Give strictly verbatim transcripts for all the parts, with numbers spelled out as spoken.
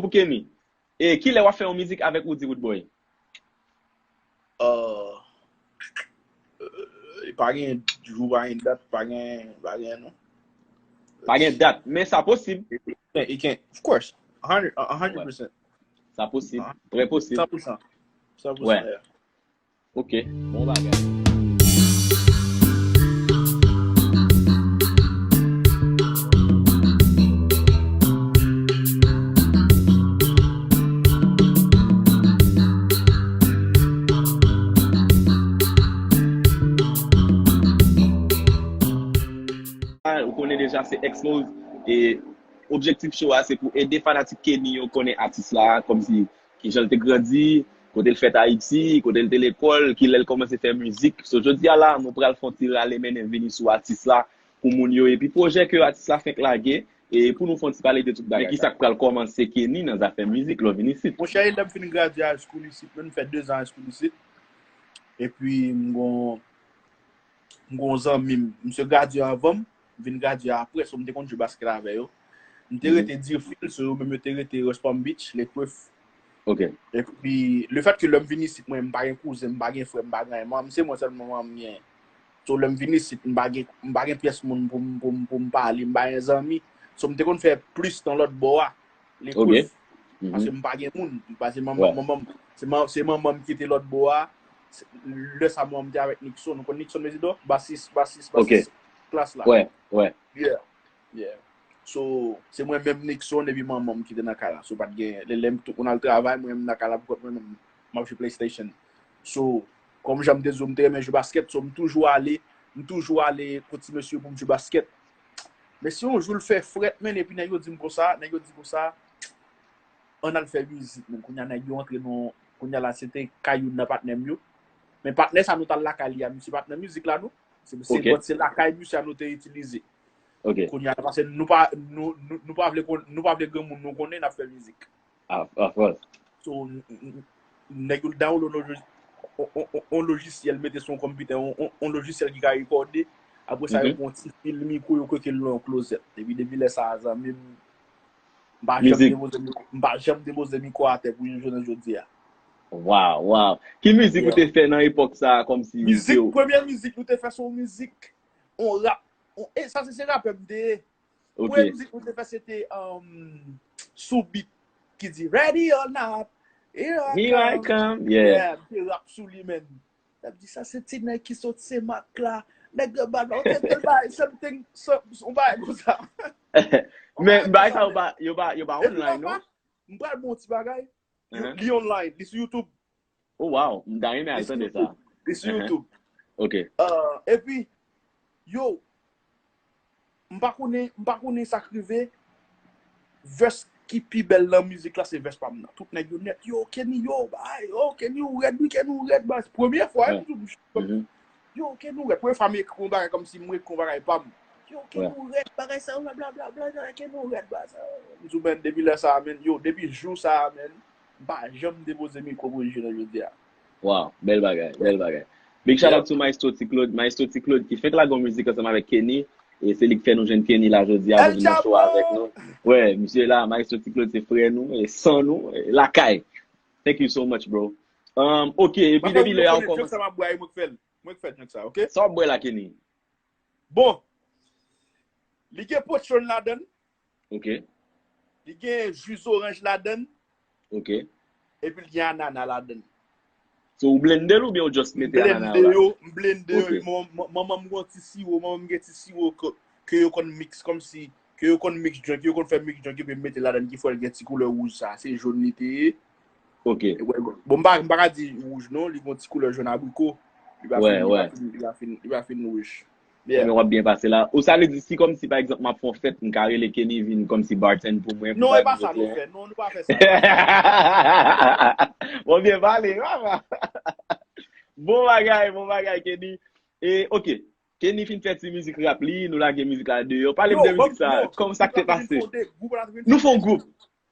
Pou Kenny. E kilè w ap fè yon mizik avèk Roody Roodboy? Uh, pa gen jou, pa gen dat, pa gen, pa gen non. Pa gen dat, men sa posib. It can, of course. one hundred, one hundred percent. Sa posib. Trè posib. cent pour cent. cent pour cent. Ok, bon bagay. Ou konnen deja se X-Mos e objektif show a se pou ede fanatik Kenny yo konnen atis la, kòmsi kijan l te grandi, kote l fèt Ayiti, kote l te lekòl, kilè l kòmanse fè mizik. So jodi a la, nou pral fè yon ti rale mennen vini sou atis la pou moun yo epi pwojè ke atis la fenk lage e pou nou fè yon ti pale de tout bagay. Men kisa k pral kòmanse Kenny nan zafè mizik lè w vin isit? Monchè, lè m fin gradye high school isit, m fè dezan high school isit. Epi m gon m gon zanmi m, misye gradye anvan m, vin gradye apre, so m te konn jwe basket avè yo. M te rete Deerfield, so yo menm yo te rete West Palm Beach, Lake Worth. Ok. Epi, lefètke lè m vin isit, mwen, m pa gen kouzen, m pa gen frè, m pa gen anyen. Manman m, se mwen sèlman manman m gen. So, lè m vin isit, m pa gen, m pa gen pyès moun pou m, pou m, pou m pale, m pa gen zanmi. So, m te konn fè plis nan lòt bò a. Lake Worth. Paske m pa gen moun. Paske manman, manman, se manman m ki te lòt bò a. Lè sa manman m te avèk Nixon. Ou konn Nixon Mezidor? Basis, basis, basis klas la. Wè, wè. Yeah. Yeah. So, se mwen menm Nixon epi manman m ki te nan kay la. So, pa t gen, lè, lè tout moun al travay, mwen menm nan kay la pou kont mwen menm, m ap jwe PlayStation. So, kòm jan m te di w, m te renmen jwe basket, so m toujou ale, m toujou ale kot ti mesye pou m jwe basket. Men si yon jou l fè frèt, men, epi nèg yo di m konsa, nèg yo di konsa, ann al fè mizik, men kounye a nèg yo antre nan, kounye a la, se te kay youn nan patnè m yo. Men patnè sa nou t al lakay li a, misye pa t nan mizik la, non. Se, se, se lakay misye a nou te itilize. Ok. Kounye a, paske nou pa, nou, nou, nou pa vle konn, nou pa vle granmoun nou konnen n ap fè mizik. Of course. So, nèg yo download yon lojisyèl, mete sou yon konpitè, yon lojisyèl ki ka rekòde. Apre sa, yo pran yon ti fil mikwo, yo koke l nan yon klozèt. Epi depi lè sa a, zanmi m, m pa janm depoze, m pa janm depoze mikwo atè pou yon jounen jodi a. Wow, wow. Ki mizik ou te fè nan epòk sa a, kòmsi? Mizik, premye mizik nou te fè se yon mizik, yon rap. E sa se, se rapè m te ye. Premye mizik nou te fè se te um, Sou Beat ki di Ready or Not, Here I Come. Yeah, m te rap sou li, men. L ap di sa se ti nèg ki sot se mak la. Nèg de bad la, ok, tel bagay, something, yon bagay konsa. Men bagay sa yo pa, yo pa, yo pa online, non? M pral bon ti bagay. Li online, li sou YouTube. Oh wow, m ta renmen al tande sa. Li sou YouTube. Ok. Epi, yo, m pa konnen, m pa konnen sa k rive. Vès ki pi bèl nan mizik la, se vès pa m nan. Tout nèg yo nèt, yo, Kenny, yo, bay, yo, Kenny, ou rèd, wi, Kenny, ou rèd, bay. Premye fwa, m di, yo, Kenny, ou rèd. Premye fwa m ekri yon bagay kòmsi m ekri yon bagay pa m. Yo, Kenny, ou rèd, bagay sa, blablabla, Kenny, ou rèd, bagay sa. M di, men, depi lè sa, men, yo, depi jou sa, men, m pa janm depoze mikwo pou yon jounen jodi a. Wow, bèl bagay, bèl bagay. Big shout out to Maestro Ti Claude, Maestro Ti Claude ki fenk lage yon mizik ansanm avèk Kenny. E se li k fè nou jwenn Kenny la jodi a pou vin nan show avèk nou. Wè, misye la, Maestro Ti Claude se frè nou, e san nou, e lakay. Thank you so much, bro. Um, ok, epi depi lè a ou kòmanse. Mwen k fè, mwen k fè drink sa, ok? Sa w ap bwè la, Kenny? Bon, li gen Patron ladan l. Ok. Li gen ji zoranj ladan l. Ok. Epi l gen anana ladan l. So ou blende l oubyen ou just mete anana la? M blende yo, m blende yo. Manman m gen ti siwo, manman m gen ti siwo ke, ke yo konn mix kòmsi, ke yo konn mix drink, yo konn fè mix drink epi yo mete ladan l ki fè l gen ti koulè wouj sa. Se jòn li te ye. Ok. Bon, m pa, m pa ka di wouj non, li gen ti koulè jòn abriko. Li pa fin, li pa fin, li pa fin, li pa fin wouj. Men w ap byen pase la. Ou sa vle di si kòmsi pa egzanp m ap fè yon fèt, m ka rele Kenny vin kòmsi bartend pou mwen? Non, e pa sa nou fè. Non, nou pa fè sa. Bon, byen pale, papa. Bon bagay, bon bagay, Kenny. E, ok. Kenny fin fè ti mizik rap li, nou lage mizik la deyò. Pale m de mizik sa. Kòman sa k te pase? Nou fè yon gwoup.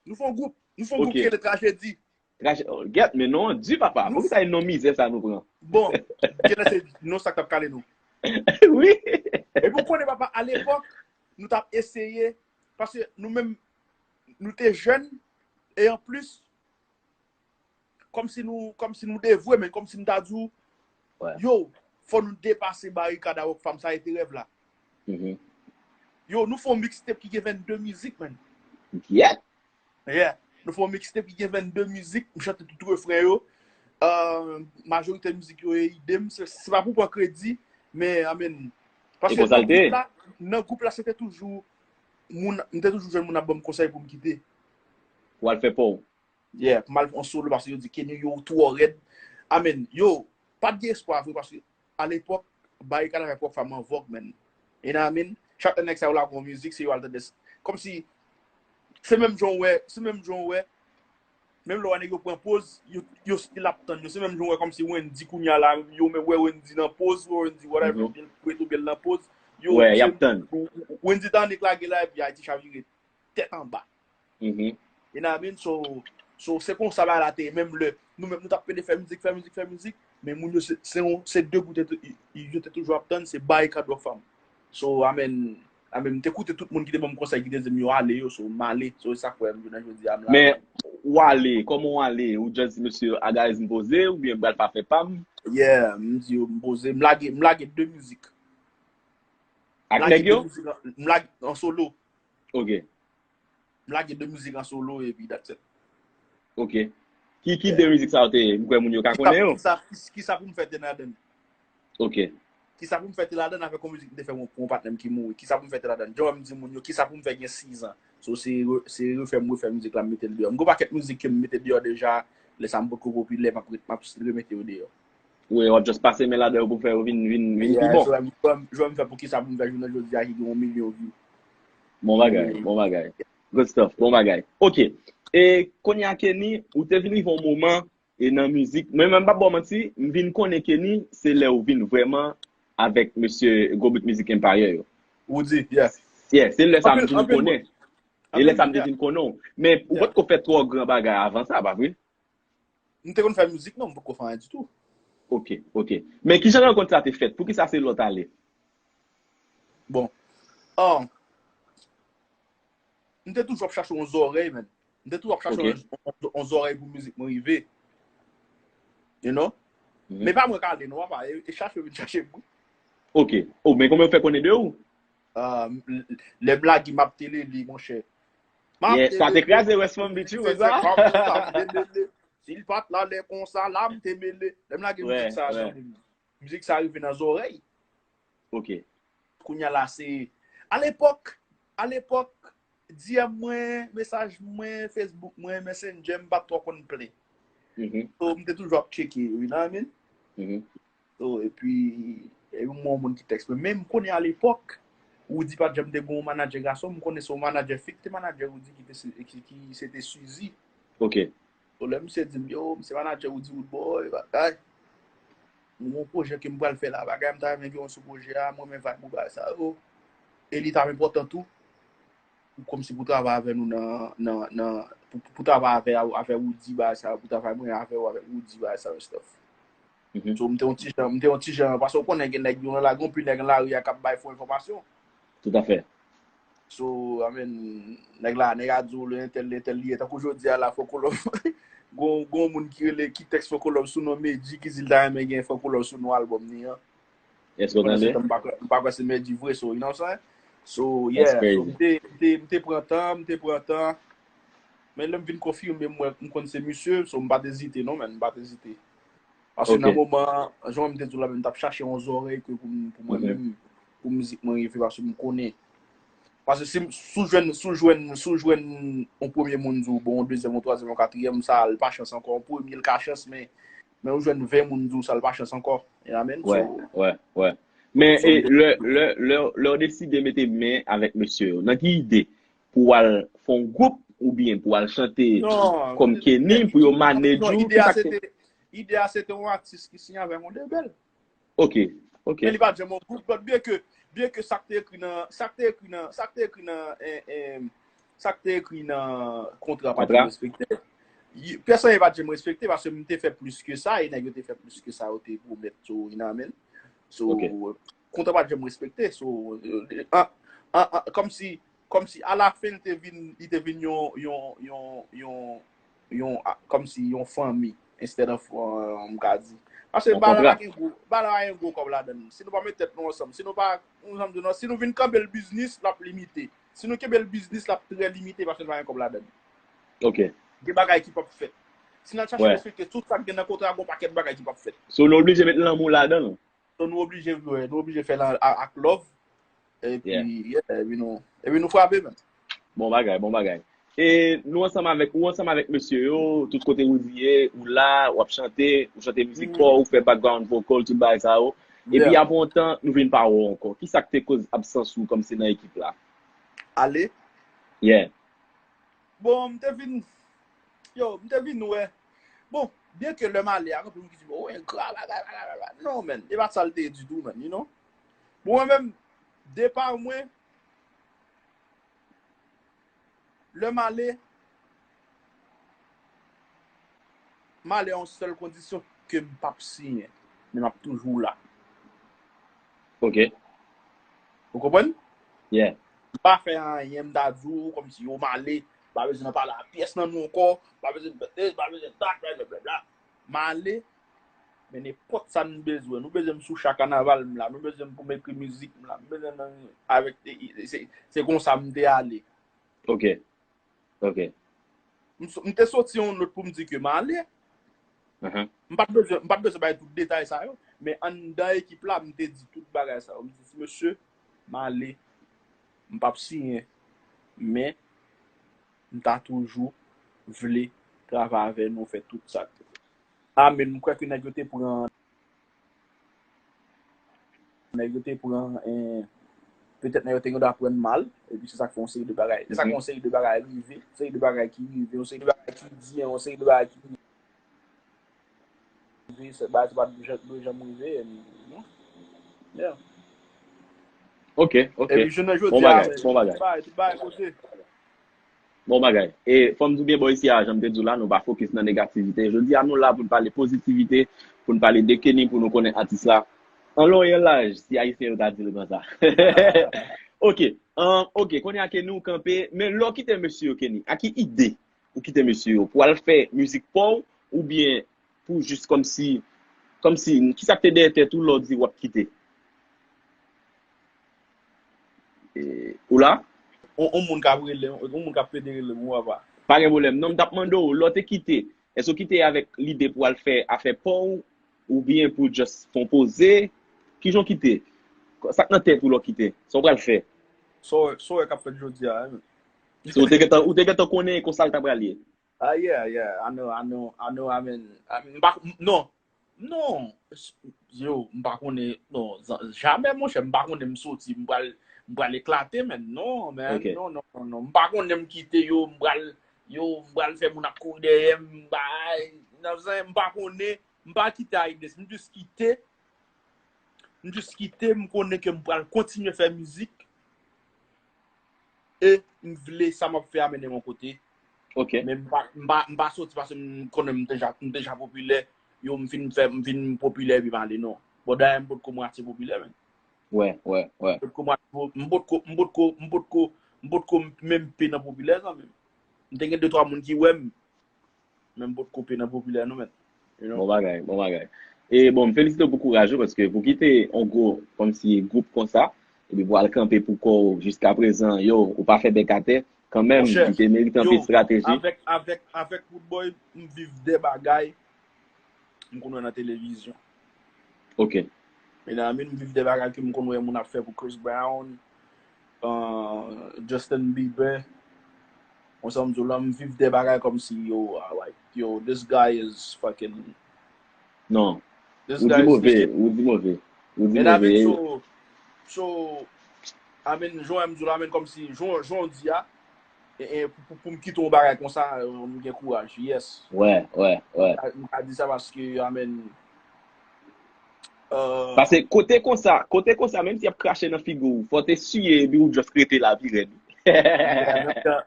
Nou fè yon gwoup. Nou fè yon gwoup ki rele Trajedi. Trajedi. Gèt, men non an di, papa. Poukisa e non mizè sa nou pran? Bon, genlè se non sa k t ap kale nou. Wi. Epi w konnen, papa, alepòk, nou t ap eseye, paske nou menm, nou te jèn, E anplis, kòmsi nou, kòmsi nou devwe, men kòmsi m ta di w, yo, fò nou depase barikad a Rockfam, sa rete rèv la. Yo, nou fè yon mixtape ki gen vennde mizik, man. Yeah. Nou fè yon mixtape ki gen vennde mizik, m chante tout refren yo. Euh, majorite mizik yo e ide m, se, se pa pou pran kredi, men, I mean, paske nan gwoup la, nan gwoup la, se te toujou, moun, m te toujou jwenn moun ap ban m konsèy pou m kite. Pou al fè pa w. Yeah, pou m al an solo, paske yo di Kenny, yo, ou twò rèd. I mean, yo, pa t gen espwa vre, paske alepòk, barikad avèk Rockfam an vòg, man. You know what I mean? Chak lè nèg sa yo lage yon mizik, se yo al tande. Kòmsi, se menm jan w wè, se menm jan w wè, menm lè w wè nèg yo pran poz, yo, yo still ap tann yo. Se menm jan w wè kòmsi Wendy kounye a la, yo men wè Wendy nan poz, wè Wendy whatever, yo rete byen nan poz. Yo, y ap tann. Wendy ta annik lage la, epi Ayiti chavire tèt anba. You know what I mean? So, so se konsa bagay la te ye. Menm lè nou menm nou t ap pede fè mizik, fè mizik, fè mizik, men moun yo se, se, yon- se de bout yo te toujou ap tann, se barikad Rockfam. So, I mean, I mean, m te koute tout moun ki te ban m konsèy, ki te di m yo ale yo, so m ale. So, e sa k fè m jounen jodi a m la. Men, ou ale, kòman ou ale? Ou just di mesye, a guys, m poze, oubyen m pral pa fè pa m? Yeah, m di yo, m poze, m lage, m lage de mizik. Ak nèg yo? M lage an solo. Ok. M lage de mizik an solo epi that's it. Ok. Ki, ki de mizik sa yo te ye? M kwè moun yo ka konnen yo. Kisa, kisa pou m fè te ladann? Ok. Kisa pou m fè te ladann avèk yon mizik m te fè pou yon patnè m ki mouri. Kisa pou m fè te ladann? Jan m di moun yo, kisa pou m fè gen sizan? So, se, se refè m refè mizik la, m mete l deyò. M gen pakèt mizik ke m mete deyò deja, lè sa m potko popilè, m ap, m ap remete yo deyò. Wi, w ap just pase men ladan yo pou fè yo vin, vin, vin pi bon. Jwè m fè pou kisa pou m fè jounen jodi a ki gen yon milyon view. Bon bagay, bon bagay. Good stuff, bon bagay. Ok. E kounye a Kenny, ou te vin rive yon moman e nan mizik, mwen menm m p ap ba w manti, m vin konnen Kenny, se lè ou vin vrèman avèk mesye Gwo Bout Music Empire yo. Woody, yeah. Yeah, se lè sa m vin konnen. E lè sa m te vin konnen w. Men ou potko fè twò gran bagay avan sa, pa vre? M te konn fè mizik non, m potko fè anyen ditou. Ok, ok. Men kijan rankont sa te fèt? Poukisa se lòt ale? Bon. Ah, m te toujou ap chache yon zòrèy, man. M te toujou ap chache yon, yon, yon zòrèy pou mizik mwen rive. You know? Men pa mwen k ale non, papa. E, e chache yo vin chache m, wi. Ok. Oh, men kòman yo fè konnen de ou? Ah, m- l- lè m lage m ap telele, monchè. M ap telele. Sa te kraze West Palm Beach, wi, konsa. Si l pa t la lè konsa, la m te mele. Lè m lage mizik sa, jan de mizik sa rive nan zòrèy. Ok. Kounye a la, se, alepòk, alepòk, D M mwen, mesaj mwen, Facebook mwen, Messenger, m pa t twò konn plen. So, m te toujou ap tcheke, you know what I mean? So, epi, epi m wè yon moun ki tèks mwen. Men m konnen alepòk, Woody pa t janm te gen yon manadjè gason, m konnen se yon manadjè fi ki te manadjè Woody ki te se, ki, ki se te Suzy. Ok. So, lè misye di m, yo, m se manadjè Woody Woodboy, bagay. M gen yon pwojè ke m pral fè la, bagay, m ta renmen gen w sou pwojè a, m renmen vibe ou bagay sa yo. E li ta enpòtan tou, pou kòmsi pou travay avè nou nan, nan, nan, pou, pou travay avè, avè Woody bagay sa yo, pou travay mwen avè w avèk Woody bagay sa yo, stuff. So, m te yon ti jan, m te yon ti jan, paske w konnen gen nèg yo nan la, gen anpil nèg nan lari a k ap bay fo enfòmasyon. Tout à fait. So, I mean, nèg la, nèg a di w lè entèl, lè entèl li ye. Tankou jodi a la, Franco Love. Gon, gon moun ki rele, ki tèks Franco Love sou non Medjy, ki di l ta renmen gen Franco Love sou non albòm li an. Èske w tande? Pandan se tan, m pa kwè, m pa kwè se Medjy vre, so, you know what I'm saying? So, yeah, so, m te, m te, m te pran tan, m te pran tan. Men lè m vin konfime, m wè, m konn se misye, so, m pa t ezite, non, man, m pa t ezite. Paske nan moman, jan m te di w la, m t ap chache yon zòrèy ke pou m, pou mwen menm, pou mizik mwen rive, paske m konnen. Paske si, si w jwenn, si w jwenn, si w jwenn yon premye moun di w, bon, yon dezyèm, yon twazyèm, yon katriyèm, sa l pa chans ankò. Yon premye l ka chans, men, men ou jwenn ven moun di w sa l pa chans ankò. You know what I mean? Wè, wè, wè. Men e, lè, lè, lè, lè w deside mete men avèk mesye yo, nan ki ide? Pou w al fè yon gwoup oubyen pou w al chante kòm Kenny, pou yo manage ou? Non, ide a se te, ide a se te yon atis ki siyen avè m yon lebèl. Ok, ok. Men li pa t janm yon gwoup, but byen ke, byen ke sa k te ekri nan, sa k te ekri nan, sa k te ekri nan, en, en, sa k te ekri nan kontra pa t janm respekte. Pèsonn pa t janm respekte paske m te fè plis ke sa e nèg yo te fè plis ke sa yo te pwomèt, so, you know what I mean? So, kontra pa t janm respekte, so, an, an, an, kòmsi, kòmsi alafen li te vin, li te vin yon, yon, yon, yon, yon, a- kòmsi yon fanmi, instead of, uh, m ka di. Paske yon bagay la kontra. Pa gen gwo, bagay la pa gen gwo kòb ladan l. Si nou pa met tèt nou ansanm, si nou pa, nou janm di non, si nou vin kanpe l biznis, l ap limite. Si nou kenbe l biznis, l ap trè limite paske l pa gen kòb ladan l. Ok. Gen bagay ki p ap fèt. Si n al chache respekte tout sa k gen nan kontra, gen yon pakèt bagay ki p ap fèt. So, nou oblije met lanmou ladan l. So, nou oblije, nou oblije fè l a- ak love. Epi, yeah, epi nou, epi nou frape, men. Bon bagay, bon bagay. E nou ansanm avèk, ou ansanm avèk mesye yo, tout kote Roody ye, ou la, w ap chante, ou chante mizik pa w, ou fè background vocal, tout bagay sa yo. Epi apre yon tan, nou vin pa wè w ankò. Kisa k te koz absans ou kòmsi nan ekip la? Ale? Yeah. Bon, m te vin, yo, m te vin wè. Bon, byen ke lè m ale a, gen anpil moun ki di, "O, engra, bagay, bagay, bagay." Non, men, e pa sa l te ye ditou, men, you know. Bon, mwen menm, depa mwen, lè m ale, m ale an sèl kondisyon ke m p ap siyen, men m ap toujou la. Ok. Ou konprann? Yeah. M pa fè anyen, m ta di w, kòmsi yo m ale, m pa bezwen nan pale a pyès nan nou ankò, m pa bezwen, m pa bezwen dat, blablabla. M ale, men nenpòt sa nou bezwen, nou bezwen m sou cha kanaval m la, nou bezwen m pou m ekri mizik m la, nou bezwen m avèk, e, e, se, se konsa m te ale. Ok. Ok. M, so- m te soti yon nòt pou m di ke m ale. Ahan. M pa t bezwen, m pa t bezwen bay tout detay sa yo, men anndan ekip la, m te di tout bagay sa yo. M di, "Mesye, m ale, m p ap siyen, men m ta toujou vle travay avè nou, fè tout sa." Amen. M kwè ke nèg yo te pran, nèg yo te pran, eh, petèt nèg yo te gen dwa pran mal, epi se sa k fè yon seri de bagay. Se sa k fè yon seri de bagay rive, yon seri de bagay ki rive, yon seri de bagay ki di, yon seri de bagay ki rive, se bagay ki pa t dwe janm rive, and, you know, yeah. Ok, ok. Epi jounen jodi a, bon bagay, men, bon bagay. Tout bagay, tout bagay poze. Bon bagay. E fò m di w byen, bò isi a, jan m te di w la, nou pa fokis nan negativite. Jodi a, nou la pou n pale pozitivite, pou n pale de Kenny, pou nou konnen atis la. An lòyè laj, si ayisyen yo ta di l konsa. Ok. Ahn, ok, kounye a Kenny ou kanpe, men lè w kite mesye yo, Kenny, a ki ide ou kite mesye yo? Pou al fè mizik pa w, oubyen pou jis kòmsi, kòmsi, kisa k te dèyè tèt ou lè w di w ap kite? E, ou la? On, on moun k ap rele, on moun k ap pede rele m, ou papa. Pa gen pwoblèm. Non, m t ap mande w, lè w te kite, èske w kite avèk lide pou al fè afè pa w, oubyen pou just fè yon poze? Kijan w kite? Sa k nan tèt ou lè w kite? Sa w pral fè? Sa w, sa w wè k ap fèt jodi a, hein? So, ou te gentan, ou te gentan konnen konsa l ta pral ye? Ah, yeah, yeah, I know, I know, I know, I mean, I mean, m pa, m- non, non, s- yo, m pa konnen, non, zan- jamè, monchè, m pa konnen m soti, m pral, m pral eklate, men, non, men, ok, non, non, non, non, m pa konnen m kite yo, m pral, yo, m pral fè moun ap kouri dèyè m, m pa, you know what I'm saying? M pa konnen, m pa kite Ayides, m jis kite, m jis kite, m konnen ke m pral kontinye fè mizik, e m vle sa m ap fè a mennen m yon kote. Ok. Men m pa, m pa, m pa soti paske m konnen m deja, m deja popilè. Yo, m fin fè, m fin popilè epi m ale, non. Bon, dayè m potko mwatye popilè, men. Wè, wè, wè. M potko mwatye po- m potko, m potko, m potko, m potko menm pe nan popilè, zanmi m. M te gen de twa moun ki wè m, men m potko pe nan popilè, non, men. You know? Bon bagay, bon bagay. E bon, m felisite w pou kouraj ou, paske pou kite yon gwo, kòmsi gwoup konsa, epi pou al kanpe pou kò w jiskaprezan, yo, ou pa fè bèk atè, kanmenm, monchè, li te merite anpil estrateji. Avèk, avèk, avèk Roodboy, m viv de bagay m konn wè nan televizyon. Ok. Men nan men m viv de bagay ke m konn wè moun ap fè pou Chris Brown, uh, Justin Bieber. Konsa m di w la, m viv de bagay kòmsi, yo, ah, like, yo, this guy is fucking. Non. Ou di move, ou di move. Ou di move. So, so, I mean, jan m di w la, I mean, kòmsi, jan, jan w di a, e, e, pou, pou, pou m kite yon bagay konsa, e, m gen kouraj, yes. Wè, wè, wè. M ka, m ka di sa paske, I mean, euh, paske kote konsa, kote konsa, menm si y ap krache nan figi w, fò w te siye epi ou just rete la pi rèd. Yeah, man.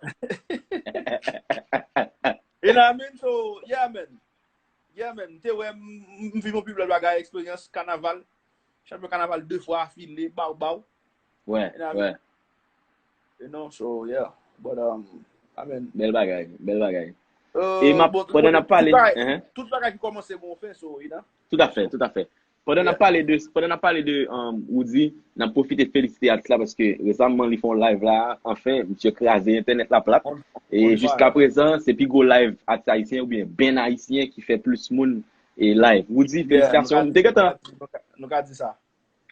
And I mean, so, yeah, man. Yeah, man. M te wè, m, m, m viv yon pi bèl bagay, eksperyans kanaval. Chanpyon kanaval de fwa afile, baw, baw. Wè, wè. You know, so yeah. But, um, I mean, Bèl bagay, bèl bagay. euh, E m ap, bon, pandan n ap pale, tout bagay, hein, tout bagay ki kòmanse gon fen, so, you know. Tout à fait, tout à fait. Pandan n ap pale de, pandan n ap pale de um, Roody, n ap pwofite felisite atis la paske resaman li fè yon live la, anfen, misye kraze entènèt la plat. On, E on jiska fire. Prezan, se pi gwo live atis ayisyen oubyen band ayisyen ki fè plis moun e live. Roody, Yeah, nou ka, felisitasyon. M te gentan, nou ka, nou ka di sa.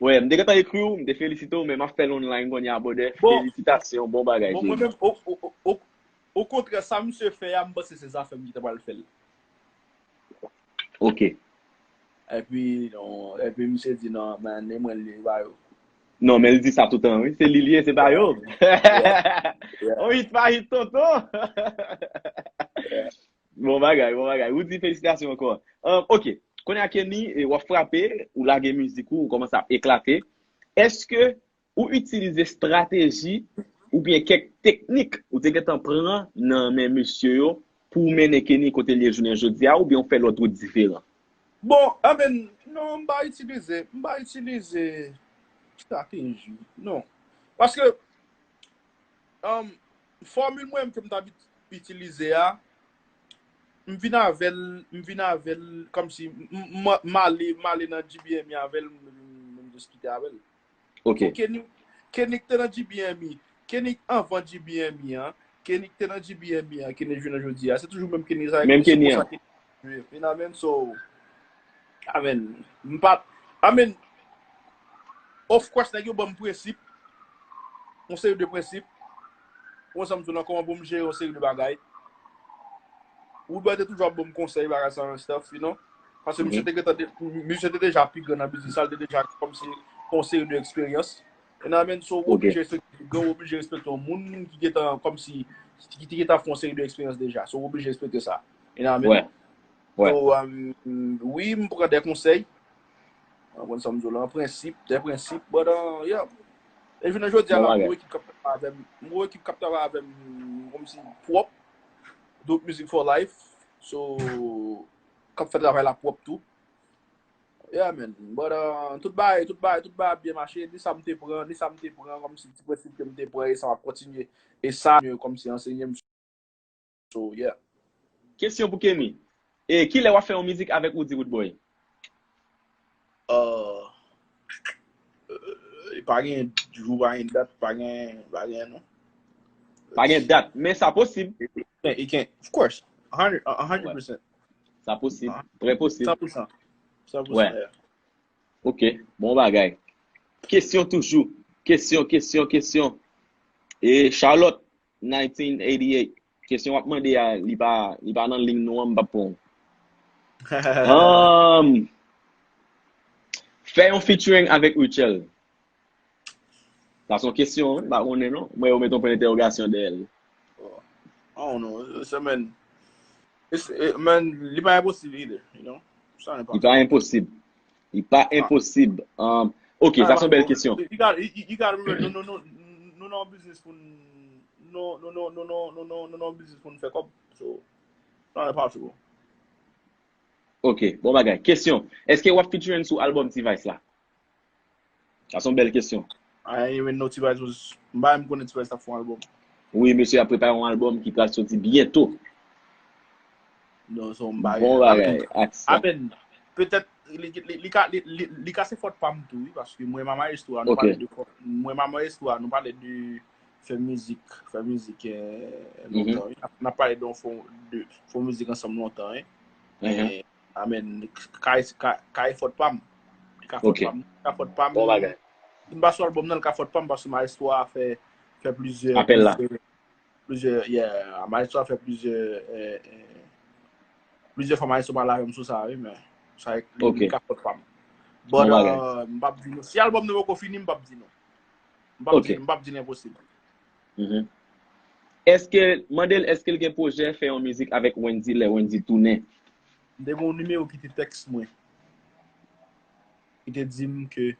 Wè, m te gentan ekri w, m te felisite w, men m ap fè l online kounye a, brother. Bon, Felisitasyon, bon bagay, bon, mwen Jay. Menm, o, o, o, o, okontrè, sa misye fè a, m panse se Zafèm ki ta pral fè l. Ok. Epi, non, epi misye di, "Non, man, e mwen li ba yo." Non, men l di sa toutan, wi. Se li l ye, se pa yo. Yeah, yeah. On hit pa hit, tonton. Bon bagay, bon bagay. Roody, felisitasyon ankò. Um, ok. Kounye a Kenny, e, w ap frape, ou lage mizik ou, ou kòmanse ap eklate. Èske ou itilize estrateji oubyen kèk teknik ou te gentan pran nan men mesye yo pou w mennen Kenny kote l ye jounen jodi a, oubyen w fè lòt wout diferan? Bon, I mean, non, m pa itilize, m pa itilize estrateji, non. Paske, um, fòmil mwen ke m t ap itilize a, m vin avè l, m vin avè l, kòmsi, m, m, m ale, m ale nan G B M E avè l, m, m, m just kite avè l. Ok. So, Kenny, Kenny k te nan G B M E, Kenny anvan G B M E an, Kenny k te nan G B M E an, Kenny jounen jodi a, se toujou menm Kenny sa, Menm se Kenny konsa an. Kenny jwe. You know what I mean? So, I mean, m pa, I mean, of course, nèg yo ban m prensip, yon seri de prensip, yon sa m di w nan kòman pou m jere yon seri de bagay. Woodboy te toujou ap ban m konsèy, bagay sa and stuff, you know. Paske misye Mhm. te gentan de, misye te deja pi gran nan biznis la, li te deja kòmsi yon seri de eksperyans. You know what I mean? So, ou Ok. oblije respekte pi gran, ou oblije respekte yon moun ki gentan kòmsi, ki te gentan fè yon seri de eksperyans deja. So, ou oblije respekte sa. You know what I mean? Wè. Wè. So, um, wi, m pran de konsèy. Mwen konn sa m di w la, an prensip, de prensip, but, uh, yeah. E jounen jodi a Bon la, m bagay. gon ekip k ap travay avè m. M gon ekip k ap travay avè m kòmsi pwòp. Dope Music for Life. So, k ap fè travay la pwòp tou. Yeah, man. But, uh, tout bagay, tout bagay, tout bagay ap byen mache. Ni sa m te pran, ni sa m te pran, kòmsi ti prensip ke m te pran, e sa m ap kontinye. E sa, kòmsi ansenye m. So, yeah. Kesyon pou Kenny. E kilè w ap fè yon mizik avèk Roody Roodboy? Uh, euh, pa gen jou, pa gen dat, pa gen, pa gen non. Pa gen dat, men sa posib. It can, it can, of course. A hundred, a hundred percent. Sa posib. Ah. Trè posib. San pou san. San pou Wè. San, yeah. Ok, bon bagay. Kesyon toujou. Kesyon, kesyon, kesyon. E Charlotte, nineteen eighty-eight. Kesyon w ap mande a, li pa, li pa nan liy nou an, m p ap pran. Um, fè yon featuring avèk Rutshelle. Sa se yon kesyon, wi, m pa konnen non. Mwen yo met yon pwen entèwogasyon dèyè l. Oh, I don't know. It's, I mean, it's, it, man, li pa enposib either, you know? Sa pa Li pa enposib. Li pa enposib. Um, ok, sa se yon bèl kesyon. You got, you, you gotta remember, nou, nou, nou, nou nan yon biznis pou n, nou, nou, nou, nou, nou, nou, nou, nou nan yon biznis pou n fè kòb. So, it's not impossible. Ok, bon bagay. Kesyon. Èske w ap featuring sou album T-Vice la? Sa se yon bèl kesyon. I didn't even know T-Vice was, m pa menm konnen T-Vice t ap fè yon album. Wi, mesye ap prepare yon album ki pral soti byento. Non, so m pa Bon gen. bagay, atis la. Amen. Petèt, li, li, li ka, li, li, li ka se fòt pa m tou, wi, paske mwen, ma maestro a, nou Ok. pale de fòt, mwen, ma maestro a, nou pale de fè mizik, fè mizik, eh, Mhm. lontan, wi. N ap pale de yon fon, de, fon mizik ansanm lontan, wi. Mhm. Eh, amen. Ka, ka, ka e fòt pa m. Li ka fòt Ok. pa m. Li ka fòt pa m. Bon bagay. Si m pa sou album nan, li ka fòt pa m, paske maestro a fè, fè plizyè, Apèl la. plizyè, plizyè, yeah, maestro a fè plizyè, eh, eh, plizyè fwa maestro pale avè m sou sa, wi, men sa li, Ok. li ka fòt pa m. But, Bon bagay. uh, m p ap di nou. Si album nan poko fini, m p ap di nou. M p ap Ok. di, m p ap di l enposib. Mhm. Èske, mande l, èske l gen pwojè fè yon mizik avèk Wendy lè Wendy tounen? M te gen yon nimewo ki te tèks mwen. Li te di m ke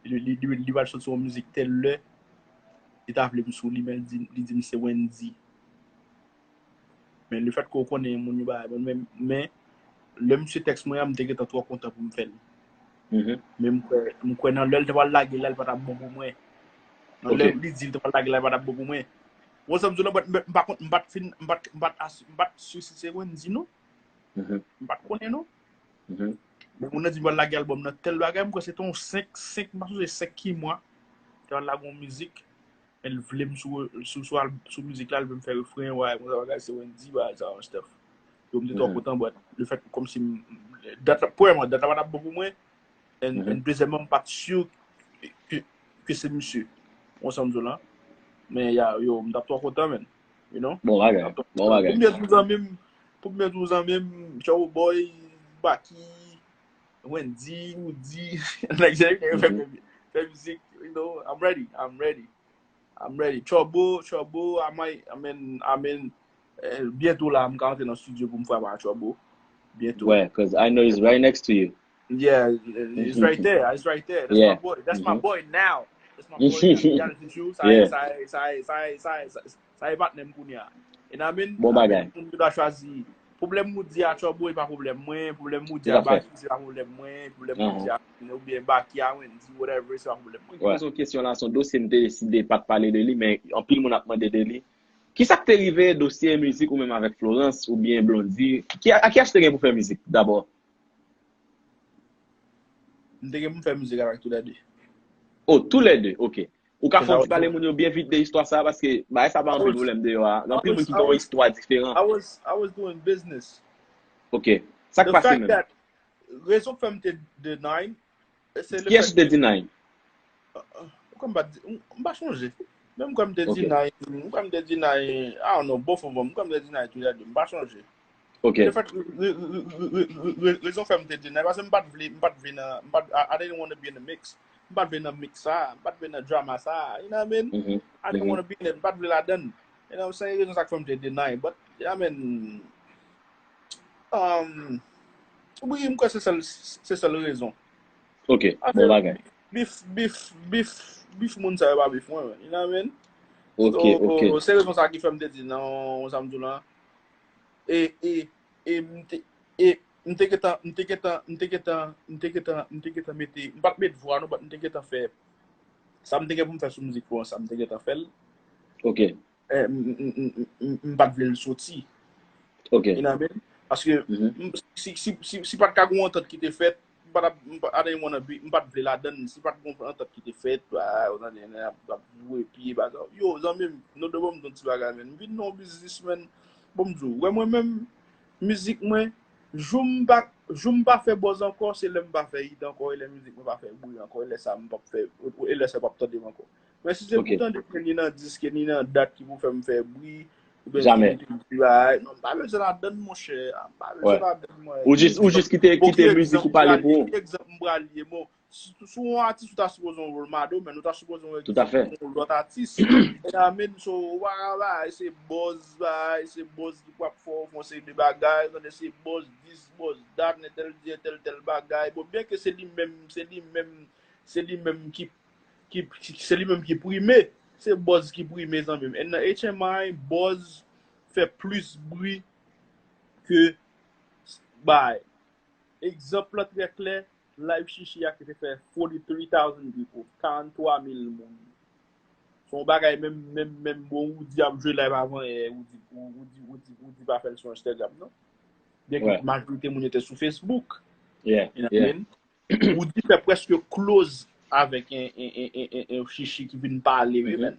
li, li, li, li pral soti yon mizik tèl lè. Li ta vle m sou li, men li di, li di m se Wendy. Men lefètke w konnen moun yo bagay bon, men, men lè misye tèks mwen an, m te gentan twò kontan pou m fè l. Mhm. Men m kwè, m kwè nan lè l te pral lage la, l pa t ap bon pou mwen. Nan lè li di l te pral lage l la, li pa t ap bon pou mwen. Ou konn sa m di w la, but m pa konn, m pa t fin, m pa t, m pa t, as- m pa t si si se Wendy non. M pa t konnen non. Men moun nan di m pral lage album nan tèl bagay, m kwè se te yon senk, senk, m pa sonje senk ki mwa. Te pral lage yon mizik. Men l vle m sou, sou, sou, al- sou mizik la, l vle m fè refren, wè, konsa bagay, se Wendy, bagay sa, yon stuff. Yo, m te twò kontan, but le fèt, kòmsi, m- dat la, premyèman, dat la pa t ap bon pou mwen, and, and dezyèmman, m pa t si ke, ke se misye. Ou konn sa m di w la. Men, ya, yo, m t ap twò kontan, man. You know? Bon bagay. Bon bagay. Pou m byen tou zanmi m, pou m byen tou zanmi m, Cowboy, Baky, Wendy, Woody, nèg sa yo fè fè mizik, you know, I'm ready, I'm ready. I'm ready. Trouble, Trouble, I might, I mean, I mean, eh, byento la, m ka antre nan studio pou m frape a Trouble. Byento. Ouais, cause I know he's right next to you. Yeah, it's right there. It's right there. That's yeah. my boy. That's mm-hmm. my boy now. That's my boy. That's the reality show. Sa, yeah. sa, sa, sa, sa, sa, sa, sa e patnè m kounye a. You know what I mean? Bon bagay. Moun ki ta chwazi. Pwoblèm Woody a Trouble e pa pwoblèm mwen. Pwoblèm Woody a Baky se pa pwoblèm mwen. Pwoblèm Woody a oubyen Baky a Wendy, whatever, se pa pwoblèm mwen. Mwen ki poze w kesyon la, se yon dosye m te deside pa t pale de li, men anpil moun ap mande de li. Kisa k te rive dosye mizik ou menm avèk Florence oubyen Blondy? Ki, a ki ach te gen pou fè mizik dabò? M te gen pou m fè mizik avèk toulède. Oh, toulède, ok. Ou ka fè yon ti pale moun yo byen vit de istwa sa a, paske bagay sa pa anpil pwoblèm deyò a. Gen anpil moun ki gen yon istwa diferan. I was, I was doing business. Ok. Sa k pase menm? Rezon k fè m te deny, se le fèt ke. Kiyès ou te deny? Ou kwè m pa di, m pa chonje. Men m kwè m te deny, m kwè m te deny, I don't know, both of them. M kwè m te deny toulède, m pa chonje. Ok. Le fèt, rezon fè m te deny, paske m pa t vle, m pa t vle nan, m pa t, I, I didn't want to be in the mix. M pa t vle nan mix sa, m pa t vle nan drama sa, you know what I mean? I didn't want to be in it, m pa t vle ladann. You know what I'm saying? Rezon sa k fè m te deny, but, you know what I mean? Um, wi, m kwè se sèl, se sèl rezon. Ok, bon bagay. Bif, bif, bif, bif moun sa yo pa bif mwen, you know what I mean? Ok, ok. Se rezon sa ki fè m te di non, sa m di w lan. E, e, e m te, e m te gentan, m te gentan, m te gentan, m te gentan, m te gentan mete, m pa t met vwa non, but m te gentan fè, sa m te gen pou m fè sou mizik Florence sa, m te gentan fè l. Ok. Eh, m, m, m, m, m, m pa t vle l soti. Ok. You know what I mean? Paske, m, si, si, si, si pa t ka gen yon antant ki te fèt, m pa t ap, m pa, I didn't wanna be, m pa t vle ladann, si pa t gen yon antant ki te fèt, ah, ou tande, nèg ap, ap boure pye, bagay. Yo, zanmi m, nou de bon m di yon ti bagay, man. M vin nan yon biznis, man. Bon, m di w, wè mwen menm, mizik mwen, jou m pa, jou m pa fè buzz ankò, se lè m pa fè hit ankò, e lè mizik mwen pa fè bri ankò, e lè sa m p ap fè, e lè sa yo p ap tande m ankò. Men si se pou tande ke ni nan disk, ke ni nan dat ki pou fè m fè bri, oubyen ki pou di bagay, non, m pa bezwen ladann, monchè. M pa bezwen ladann, mwen. Ou jis, ou jis kite, kite mizik ou pale pou ou. Ki egzanp m pral ye, bon, si, si w yon atis, ou ta sipoze yon role model, men ou ta sipoze yon egzanp pou yon lòt atis. Tout à fait. You know what I mean? So, ou pa ka bay, se buzz, bay, se buzz ki pou ap fè w fè yon seri de bagay, tande se buzz this, buzz that, entèl di entèl tèl bagay. Bon, byen ke se li menm, se li menm, se li menm ki ki, ki se li menm ki prime. Se buzz ki prime, zanmi m. And nan H M I, buzz fè plis bri ke bay. Egzanp lan trè klè, live Chichi a ki te fè forty-three thousand people, karannntwa mil moun. Se yon bagay menm, menm, menm bon, Woody ap jwe live avan yè, Woody, Woody, Woody, Woody pa fè l sou Instagram, non. Byen ke majorite moun yo te sou Facebook. You know what I mean? Woody fè prèske close avèk en, en, en, en, en, en Chichi ki vin pale, wi, man.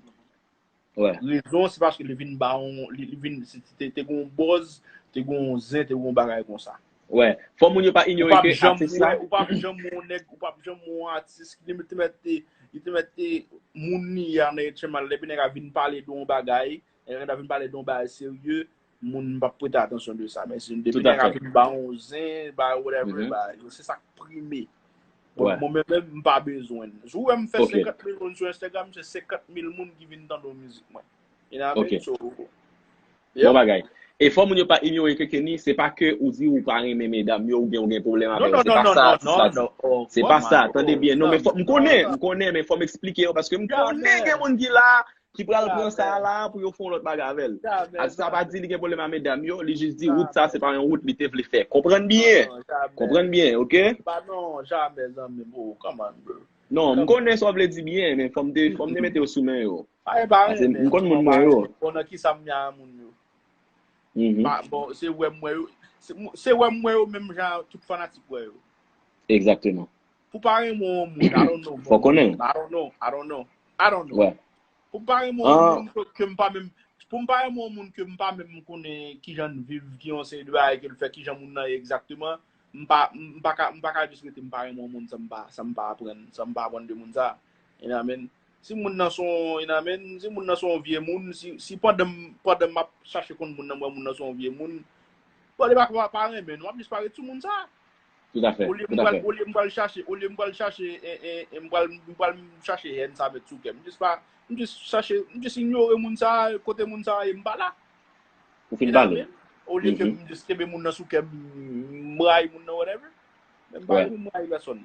Rezon, se paske li vin ba yon, li, li vin, se, te, te gen yon buzz, te gen yon zen, te gen yon bagay konsa. Wè. Fò moun yo pa inyore ke atis la. Ou p ap janm wè yon nèg, ou p ap janm wè yon atis, li te mèt te, li te mèt te moun li ye a nan H M I, epi nèg a vin pale de yon bagay, nèg a vin pale de yon bagay serye, moun p ap prete atansyon de sa. Men si depi nèg ap vin ba yon zen, ba whatever, ba, se sa k prime. Bon, mwen menm, menm, m pa bezwen l. Si w wè m fè senkant mil moun sou Instagram, se senkant mil moun ki vin tande mizik mwen. You know what I mean? So, bon bagay. E fò moun yo pa inyore ke Kenny, se pa ke ou di ou pa renmen medam yo, oubyen ou gen pwoblèm avè yo. Se pa sa atis la di. Se pa sa, tande byen. Non, men fò, m konnen, m konnen, men fò m eksplike yo, paske m konnen gen moun ki la, ki pral pran sa a la pou yo fè yon lòt bagay avè l. Atis la pa di li gen pwoblèm a medam yo, li jis di wout sa se pa yon wout li te vle fè. Konprann byen. Konprann byen, oke? Pa non, jamè zanmi m. Oh, come on, bro. Non, m konnen sa w vle di byen, men fò m te, fò m te mete yo sou men yo. Pa e pa Paske m konn moun mwen yo. Bon, nan ki sa m ya moun yo. Mhm. Pa, bon, se wè m wè yo. Se m- se wè m wè yo menm jan tout fanatik wè yo. Egzakteman. Pou pa renmen yon moun, I don't know. Fò konnen. I don't know, I don't know. I don't know. Wè. Pou pa renmen Ah. yon moun ke- ke m pa menm pou m pa renmen yon moun ke m pa menm konnen kijan l viv, ki yon seri de bagay ke l fè, kijan moun nan ye egzakteman. M pa m pa ka m pa ka jis rete m pa renmen yon moun san m pa san m pa aprann san m pa aprann de moun sa. You know what I mean? Si moun nan son you know what I mean? Si moun nan son vye moun, si si pandan m- pandan m ap chache konn moun nan mwen moun nan son vye moun. Bon, li pa pa pa renmen nou, m ap jis pa ret sou moun sa. Tout à fait. Olye m Tout à pral fait. Olye m pral chache, olye m pral chache, en, en, en, m pral m pral chache hèn sa met sou kè m. M jis pa m jis chache, m jis inyore moun sa, kote moun sa ye m pa la. Ou fin pale. Olye ke m jis kenbe moun nan sou kè m, m rayi moun nan whatever. Men m pa Ouais. Pou m rayi pèsonn.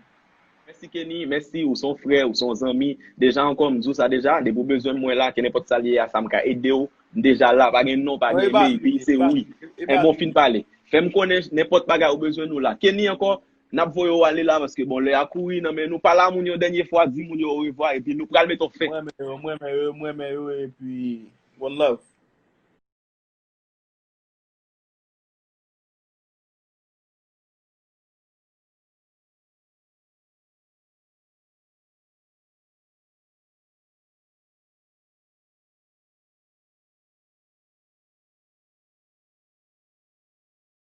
Mèsi Kenny, mèsi, ou son frè, ou son zanmi. Deja ankò, m di w sa deja, depi w bezwen mwen la, ke nenpòt sa l ye a, sa m ka ede w. M deja la, pa gen non, pa gen men, epi se wi. E bon, fin pale. Fè m konnen nenpòt bagay ou bezwen nou la. Kenny ankò, n ap voye w ale la, paske bon, lè a kouri nan men nou. Pale a moun yo dènye fwa, di moun yo orevwa, epi nou pral mete w fen. Mwen men yo, mwen men yo, mwen men yo, epi one love.